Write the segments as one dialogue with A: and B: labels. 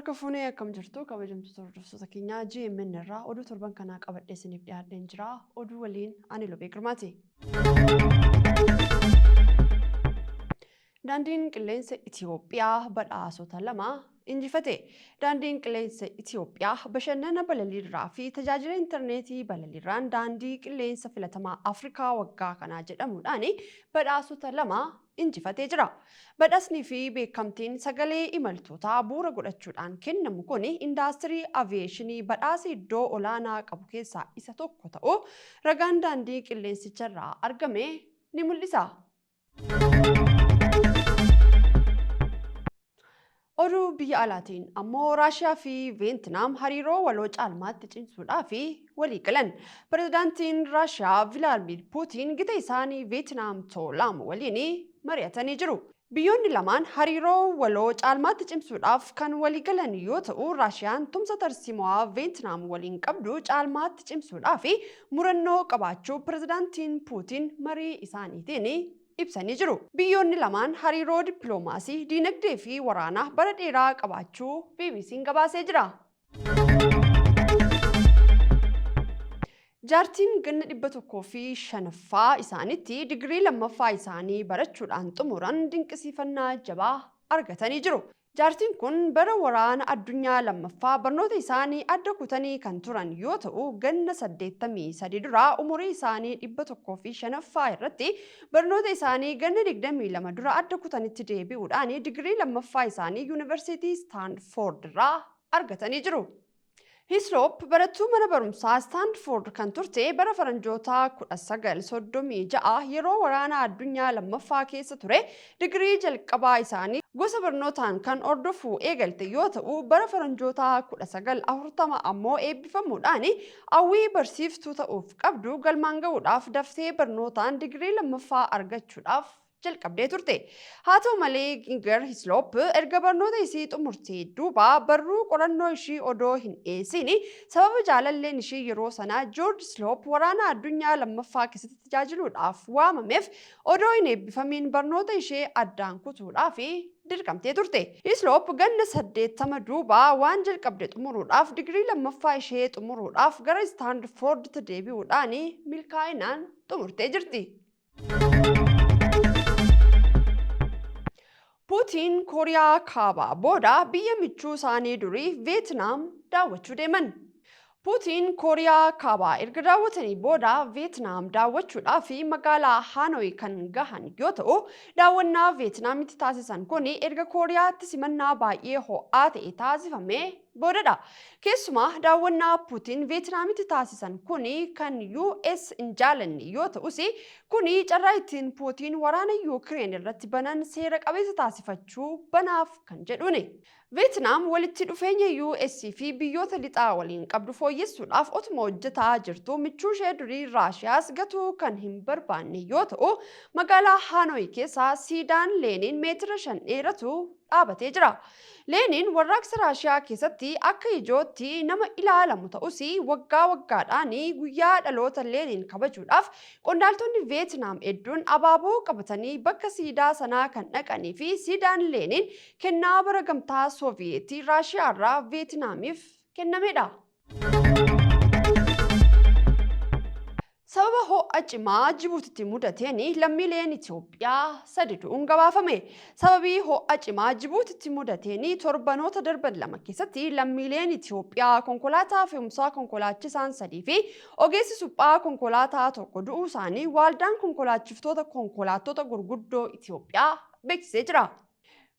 A: Harka fuunee akkam jirtu kabajamtoota hordoftoota keenyaa GMN irraa oduu torban kanaa qabadhee isiniif dhiyaadheen jira. Oduu waliin ani Lubee Girmaati. Daandiin Qilleensa Itiyoophiyaa badhaasota 2 injifate. Daandiin Qilleensa Itiyoophiyaa bashannana balaliirraa fi tajaajila intarneetii balaliirraan daandii qilleensa filatamaa Afrikaa waggaa kanaa jedhamuudhaan badhaasota 2 injifatee jira. Badhasni fi beekamtiin sagalee imaltootaa bu'uura godhachuudhaan kennamu kun indaastirii aviyeeshinii badhaasa iddoo olaanaa qabu keessaa isa tokko ta'uu ragaan daandii qilleensicharraa argame ni mul'isa. Oduu biyya alaatiin ammoo Raashiyaa fi Veentinaam hariiroo waloo caalmaatti cimsuudhaaf walii galan. Pirezidaantiin Raashiyaa Vilaadmiir Puutiin gita isaanii Veetinaam Toolaam waliin mari'atanii jiru. Biyyoonni lamaan hariiroo waloo caalmaatti cimsuudhaaf kan walii galan yoo ta'u, Raashiyaan tumsa tarsiimawaa Veetinaam waliin qabdu caalmaatti cimsuudhaaf murannoo qabaachuu Pirezidaantiin Puutiin marii isaaniitiin ibsanii jiru. Biyyoonni lamaan hariiroo dippiloomaasii, diinagdee fi waraanaa bara dheeraa qabaachuu BBC'n gabaasee jira. Jaartiin ganna 105ffaa isaanitti digirii lammaffaa isaanii barachuudhaan xumuran dinqisiifannaa jabaa argatanii jiru. Jaartiin kun bara waraana addunyaa lammaffaa barnoota isaanii adda kutanii kan turan yoo ta'u, ganna 83 dura umurii isaanii 105ffaa irratti barnoota isaanii ganna 22 dura adda kutanitti deebi'uudhaan digirii lammaffaa isaanii Yuunivarsiitii Istaanfoord irraa argatanii jiru. Hiisloop barattuu mana barumsaa Istaandfoord kan turte bara faranjootaa 1936 yeroo waraana addunyaa lammaffaa keessa ture digirii jalqabaa isaanii gosa barnootaan kan hordofuu eegalte yoo ta'u bara faranjootaa 1940 ammoo eebbifamuudhaan hawwii barsiiftuu ta'uuf qabdu galmaan ga'uudhaaf daftee barnootaan digirii lammaffaa argachuudhaaf jalqabdee turte. Haa ta'u malee Ginger Hislop erga barnoota isii xumurtee duuba barruu qorannoo ishii odoo hin dhiyeessiin sababa jaalalleen ishii yeroo sanaa George Slope waraana addunyaa lammaffaa keessatti tajaajiluudhaaf waamameef odoo hin eebbifamiin barnoota ishee addaan kutuudhaaf dirqamtee turte. Hislop ganna 80 duuba waan jalqabde xumuruudhaaf digirii lammaffaa ishee xumuruudhaaf gara Istaandfoorditti deebi'uudhaan milkaa'inaan xumurtee jirti. Puutiin Kooriyaa Kaabaa booda biyya michuu isaanii durii Veetinaam daawwachuu deeman. Puutiin Kooriyaa Kaabaa erga daawwatanii booda Veetinaam daawwachuudhaaf magaalaa Haanoy kan gahan yoo ta'u, daawwannaa Veetinaamitti taasisan kun erga Kooriyaatti simannaa baay'ee ho'aa ta'e taasifamee boodadha. Keessumaa daawwannaa Puutiin Veetinaamitti taasisan kun kan US hin jaalanne yoo ta'us, kuni carraa ittiin Puutiin waraana Yuukireen irratti banan seera qabeessa taasifachuu banaaf kan jedhuuni. Veetinaam walitti dhufeenya US fi biyyoota lixaa waliin qabdu fooyyessuudhaaf otuma hojjetaa jirtuu michuushee durii Raashiyaas gatuu kan hin barbaanne yoo ta'u, magaalaa Haanoyi keessa siidaan Leeniin meetira 5 dheeratu dhaabatee jira. Leeniin warraaqsa Raashiyaa keessatti akka ijootti nama ilaalamu ta'us waggaa waggaadhaan guyyaa dhaloota Leeniin kabajuudhaaf qondaaltonni Veetinaam hedduun abaaboo qabatanii bakka siidaa sanaa kan dhaqanii fi siidaan Leeniin kennaa bara gamtaa Sooviyeetii Raashiyaarraa Veetinaamiif kennamedha. Sababa ho'a cimaa Jibuutitti mudateen lammiileen Itoophiyaa sadi du'uun gabaafame. Sababii ho'a cimaa Jibuutitti mudateen torbanoota darban 2 keessatti lammiileen Itoophiyaa konkolaataa fe'umsaa konkolaachisaan 3 fi ogeessi suphaa konkolaataa 1 du'uu isaanii Waaldaan Konkolaachiftoota Konkolaattota Gurguddoo Itoophiyaa beeksisee jira.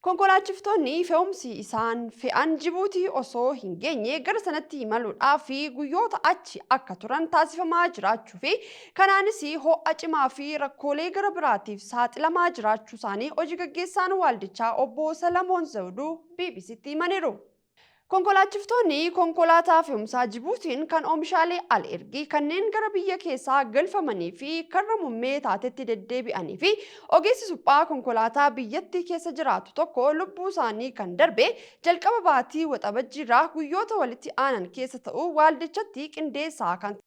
A: Konkolaachiftoonni fe'umsi isaan fe'an Jibuutii osoo hin geenye gara sanatti imaluudhaaf guyyoota achi akka turan taasifamaa jiraachuu fi kanaanis ho'a cimaa fi rakkoolee gara biraatiif saaxilamaa jiraachuusaanii hojii gaggeessaan waaldichaa obbo Salamoon Zawuduu BBCtti himaniiru. Konkolaachiftoonni konkolaataa fe'umsaa Jibuutiin kan oomishaalee al-ergii kanneen gara biyya keessaa galfamanii fi karra mummee taatetti deddeebi'anii fi ogeessi suphaa konkolaataa biyyattii keessa jiraatu tokko lubbuu isaanii kan darbe jalqaba baatii Waxabajjiirraa guyyoota walitti aanan keessa ta'uu waaldichatti qindeessaa kan.